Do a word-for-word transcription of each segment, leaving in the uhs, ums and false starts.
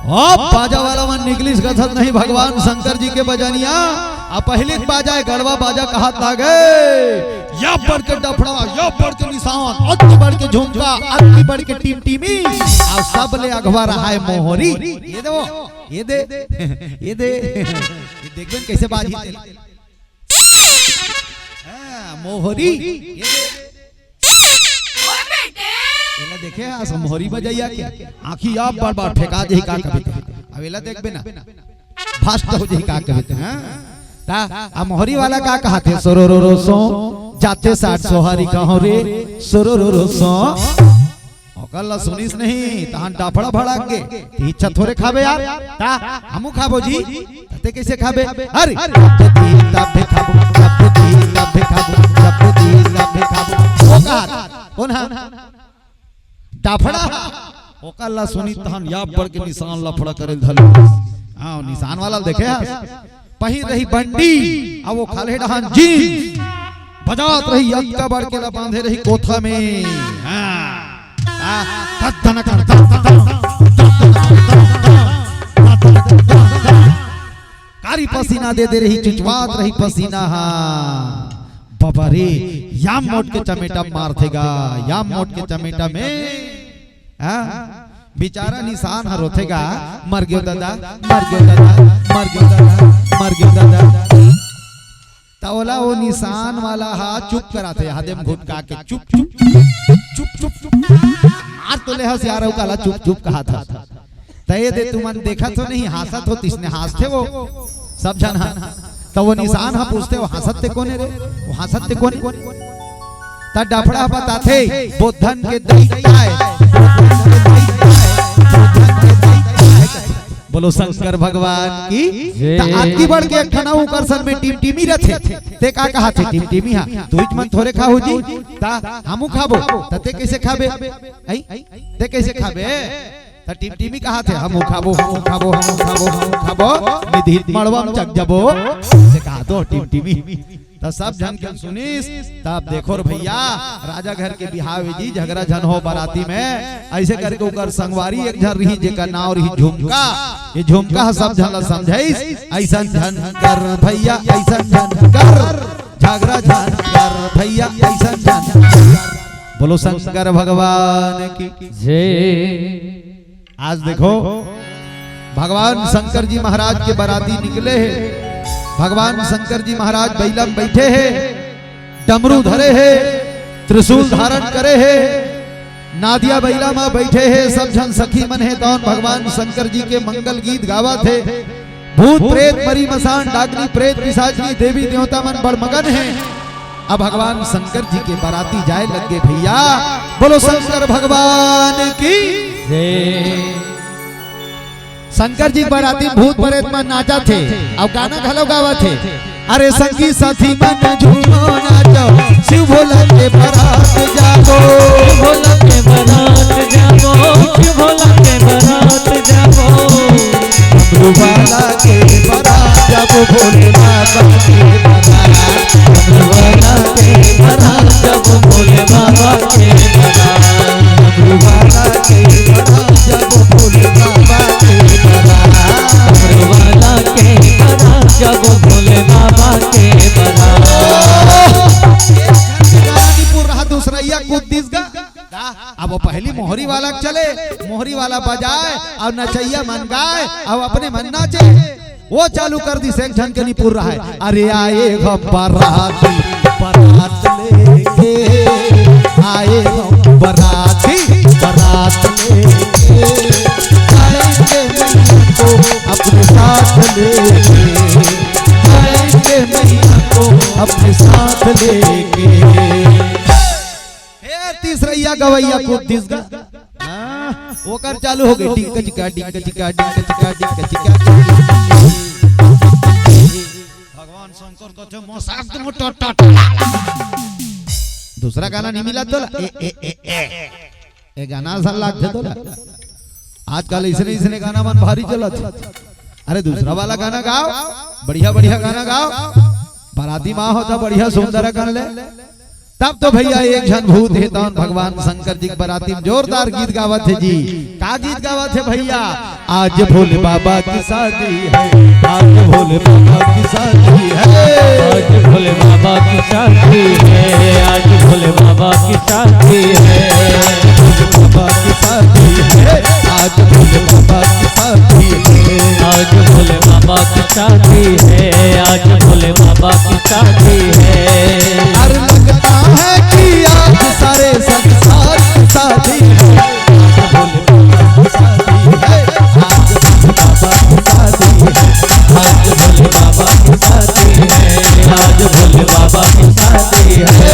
अब बाजा वाला मन निकलिस कथत नहीं भगवान शंकर जी के बजनिया। आ पहिली बाजा हे गड़वा बाजा कहात लागे, या बड़ के डफड़ा, या बड़ के निशान, अति बड़ के झुमका, अति बड़ के टिमटिमी, अउ सबले अघवा रहाय मोहरी। ये दे वो, ये दे, ये दे, ये देखबे न कइसे बाजही। हाँ, मोहरी। ये दे। ओए बेटे। एला देखे हस मोहरी बजइया के? आँखी अब बड़ बड़ फेंका देही का कभी ते। अब एला देखबे ना, भ्रष्ट हो जाही का कभी ते, हाँ? ता, आ मोहरी वाला का कहाथे? सोरो रो रो सो, जाते साठ सोहारी कहो रे, सोरो रो रो सो। ओकर ला सुनिस नहीं, तहन डाफड़ा भड़क गे। इच्छा थोरे खाबे यार, ता हमू खाबो जी। तते कइसे खाबे? अरे, तब दी तब खाबो, तब दी तब खाबो, तब दी तब खाबो। वो कहा? कोन हा? डाफड़ा। ओकर ला सुनी तहन या बड़ के निशान लफड़ा करे धल। हाँ, निशान वाला देखे हस? पहिर रही बंडी, अउ वो खाल्हे डहान जींस। बजात रही अतका बड़ के ला बांधे रही कोथा में। हाँ। आ, धन धन कर, धन धन धन, धन धन कर, धन धन कर, धन धन कर, धन धन कर। कारी पसीना दे दे रही, चुचवात रही पसीना हा। बाबा रे, या मोट के चमेटा मारथे गा, या मोट के चमेटा में। हाँ? बिचारा निशान ह रोथे गा, मर गयो दादा, मर गयो दादा, मर गयो दादा, मर गयो दादा। त ओला वो निशान वाला हा चुप कराथे, हादे म घुटका के चुप, चुप, चुप, चुप, चुप। मार तो ले हस यार, ओकाला चुप, चुप कहाथस। त ये दे तुमन देखत हो नहीं, हाँसत हो, तइसने हाँसथे वो सब झन हा। त वो निशान हा पूछथे, वो हाँसत ते कोने रे? वो हाँसत ते कोने? त डफड़ा बताथे, बोधन के दई आय, बोधन के दई आय, बोधन के दई आय। बोलो शंकर भगवान की। जय। त अतकी बड़ के एक ठन अउ ओकर सन में टिमटिमी रथे। ते का कहाथे टिमटिमी हा? तुहिच मन थोरे खाहू जी, त हमू खाबो। त ते कइसे खाबे? अई? ते कइसे खाबे? त टिमटिमी कहाथे, हमू खाबो, हमू खाबो, हमू खाबो, हमू खाबो। निधि मड़वा म चक जबो। ते कहाथे टिमटिमी। त सब झन के सुनिस, तब देखो रे भइया, राजा घर के बिहाव हे जी, झगरा झन हो बराती में। अइसे करके ओकर संगवारी एक झन रही, जेकर नांव रही झुमका। ये झुमका ह सब झन ला समझाइस, अइसन झन कर भइया, अइसन झन कर, झगरा झन कर भइया, अइसन झन कर। बोलो शंकर भगवान की। जय। आज देखो, भगवान शंकर जी महाराज के बराती निकले हे। भगवान शंकर जी महाराज बइला म बइठे हे, डमरू धरे हे, त्रिशूल धारण करे हे, नादिया बइला म बइठे हे, सब झन सखी मन हे, तौन भगवान शंकर जी के मंगल गीत गावत हे। भूत प्रेत मरी मसान डाकनी प्रेत पिशाचनी देवी देवता मन बड़ मगन हे। अब भगवान शंकर जी के बराती जाए लग गे भइया। बोलो शंकर भगवान की। जय। शंकर जी के बराती भूत प्रेत मन नाचत हे अउ गाना घलो गावत हे। अरे संगी साथी मन झूमो नाचो, शिव भोला के बरात जाबो। भोला के बरात जाबो, शिव भोला के बरात जाबो। डमरू वाला के बरात जाबो, भोले बाबा के बरात। डमरू वाला के बरात जाबो, भोले बाबा के बरात। डमरू वाला के बरात जाबो, भोले बाबा के बरात। डमरू वाला के बरात जाबो, भोले बाबा के बरात। गाजीपुर रहा दूसरइया कुद्दीस गा। अब वो पहिली मोहरी वाला के चले, मोहरी वाला बजाए अउ नचइया मन गाए अउ अपने मन नाचे। वो चालू कर दिस एक झन के निपुर रहा हे। अरे आए हम बराती, बरात लेके, आए हम बराती, बरात लेके, आएंगे मैया को अपने साथ लेके, आएंगे मैया को अपने साथ लेके। फेर तीसरइया गवइया कुद्दीस गा। हाँ, ओकर चालू हो गे, डिंग चिका, डिंग चिका, डिंग चिका, डिंग चिका। भगवान शंकर कथे, "मोसाक दे मोटा टाटा।" दूसरा गाना नहीं मिला तोला। ए, ए, ए, ए। ए गाना असन लागथे तोला। आजकल अइसने, अइसने गाना मन भारी चलत हे। अरे दूसरा वाला गाना गाओ, बढ़िया, बढ़िया गाना गाओ। बराती माँ होता बढ़िया सुंदर कर ले। तब तो भैया एक झन भूत हे तौन भगवान शंकर जी के बराती में जोरदार गीत गावत हे जी। का गीत गावत हे भैया? आज भोले बाबा की शादी है, आज भोले बाबा की शादी है। आज भोले बाबा की शादी है, आज भोले बाबा की शादी है। बाबा की शादी है, आज भोले बाबा की शादी है। आज भोले बाबा की शादी है, आज भोले बाबा की शादी है। अरे लगता है कि आज सारे संसार की शादी है। आज भोले बाबा की शादी है, आज भोले बाबा की शादी है। आज भोले बाबा की शादी है, आज भोले बाबा की शादी है।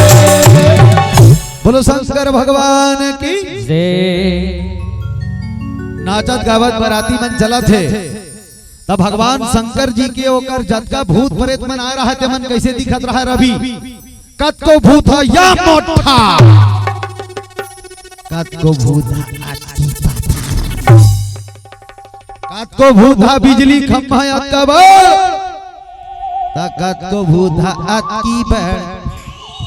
बोलो शंकर भगवान की। जय। नाचत गावत बराती मन चलत हे, तब भगवान शंकर जी के ओकर जतका भूत प्रेत मन आए रहा, ते मन कैसे दिखत रहा रवि? कतको भूत ह या मोठा, कतको भूत ह अतकी पातर, कतको भूत ह बिजली खंभा अतका बड़, त कतको भूत ह अतकी बड़।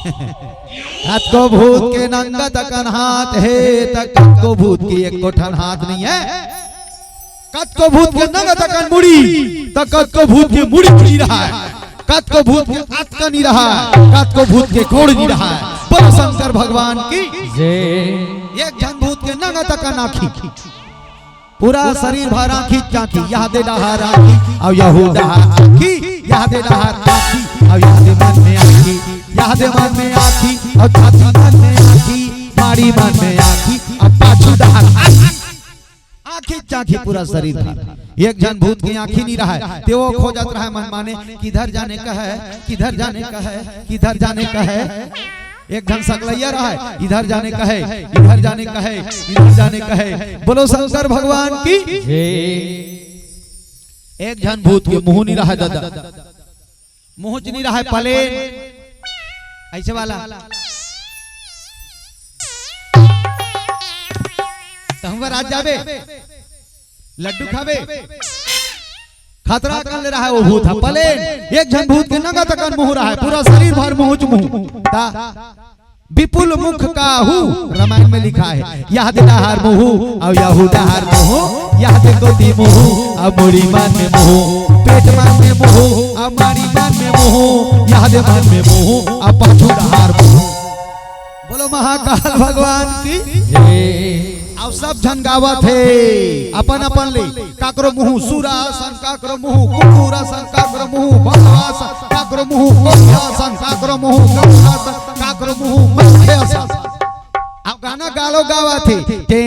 कतको भूत के नंगा तकन हाथ हे, त कतको भूत के एको ठन हाथ नहीं है। कतको भूत के नंगा तकन मुड़ी, त कतको भूत के मुड़ी नहीं रहा है। कतको भूत के अतका नहीं रहा है, कतको भूत के गोड़ नहीं रहा है। बोलो शंकर भगवान की। जय। एक झन भूत के नंगा तकन आँखी, पूरा शरीर भर आँखी चाँखी, यह दे डहार आँखी, अउ यहू डहार आँखी, यह दे डहार आँखी, अउ यह दे मन में आँखी, यह दे मन में आँखी, अउ छाती मन में आँखी, माड़ी मन में आँखी, अउ पाछू डहार आँखी। आँखी चाँखी पूरा शरीर भर। एक झन भूत के आँखी नहीं रहा है, ते वो खोजत रहा है मन माने, किधर जाने का है, किधर जाने का है, किधर जाने का है। एक झन सकलैया रहा है, इधर जाने का है, इधर जाने का है, इधर जाने का है। बोलो शंकर भगवान की। जय। एक झन भूत के मुँह नहीं रहा है दादा, मुँह च नहीं रहा है, प्लेन ऐसे वाला। तहूँ बर आज जाबे, लड्डू खाबे, खतरा कर ले रहा है वो भूत ह, प्लेन। एक झन भूत के नंगा तकन मुँह रहा है, पूरा शरीर भर मुँह च मुँह। ता विपुल मुख काहू, रामायण में लिखा है, यह दे डहार मुँह, अउ यहू डहार मुँह, यह दे कोती मुँह, अउ मुड़ी मन में मुँह, पेट मन में मुँह, अउ माड़ी मन में मुँह, यह दे मन में मुँह, अउ पाछू डहार मुँह। बोलो महाकाल भगवान की। जय। अउ सब झन गावत हे अपन अपन ले, काकरो मुँह सूरा असन, काकरो मुँह कुकुर असन, काकरो मुँह बघवा असन, काकरो मुँह कोढ़िया असन, काकरो मुँह गौरा असन, काकरो मुँह मइनसे असन। अब गाना गालो गावत हे, के पे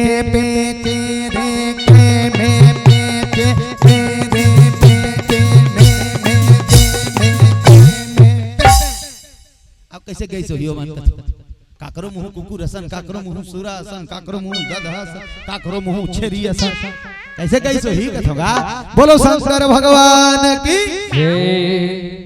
के रे के मे पे के के रे पे के मे मे के मे के मे। अब कैसे गई सोहियो मन कथो? काकरो मुँह कुकुर असन, काकरो मुँह सूरा असन, काकरो मुँह गदहा असन, काकरो मुँह छेरी असन। कैसे गई सोही कथोगा? बोलो शंकर भगवान की। जय।